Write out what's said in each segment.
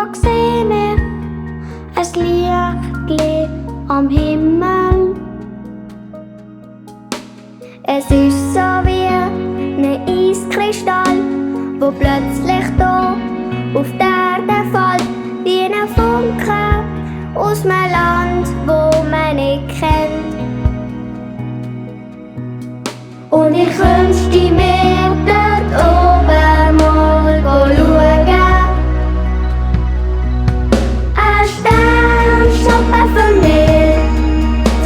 da sehen wir ein Lichtli am Himmel. Es ist so wie ein Eiskristall, wo plötzlich da auf die Erde fällt, wie ein Funke aus einem Land, wo man nicht kennt. Und ich wünschte mir dort oben mal schauen. Ein Sternschnuppe für mich,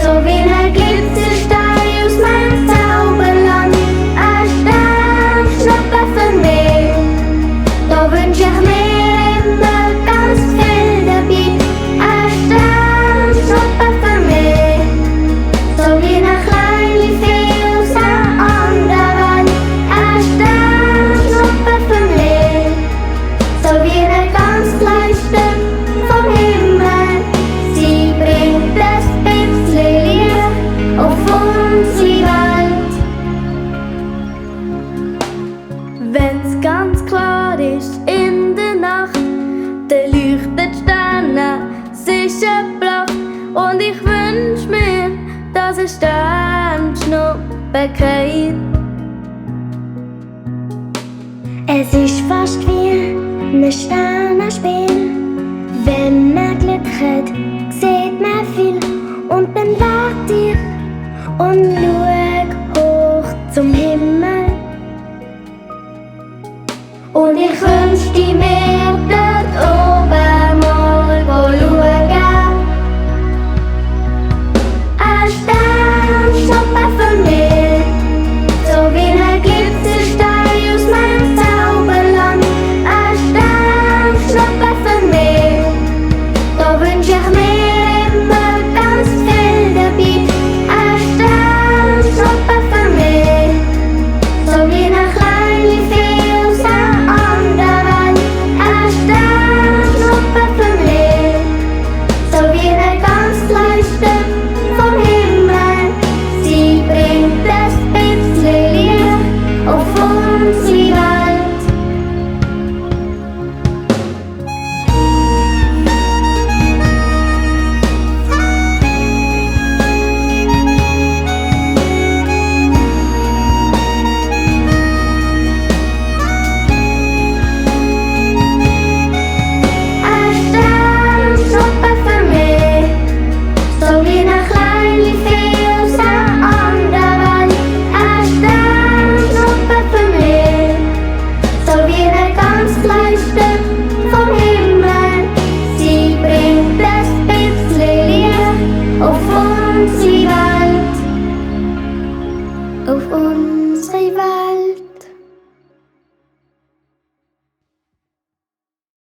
so wie ein Glitzerstein aus meinem Zauberland. Ein Sternschnuppe für mich, da wünsch ich mir immer ganz viel dabei. Ein Sternschnuppe für mich, so wie eine kleine Fee aus einer anderen Welt. Ein Sternschnuppe für mich, so wie ein ganz kleines Stück vom Himmel. Sie bringt ein bisschen Licht auf unsere Welt. Wenn's ganz klar ist in der Nacht, dann leuchtet Sterne sicher blau. Und ich wünsch mir, dass ein Sternschnuppe geht. Es ist fast wie ein Sternenspiel. Wenn man Glück hat, sieht man viel. Und dann wart ich und schau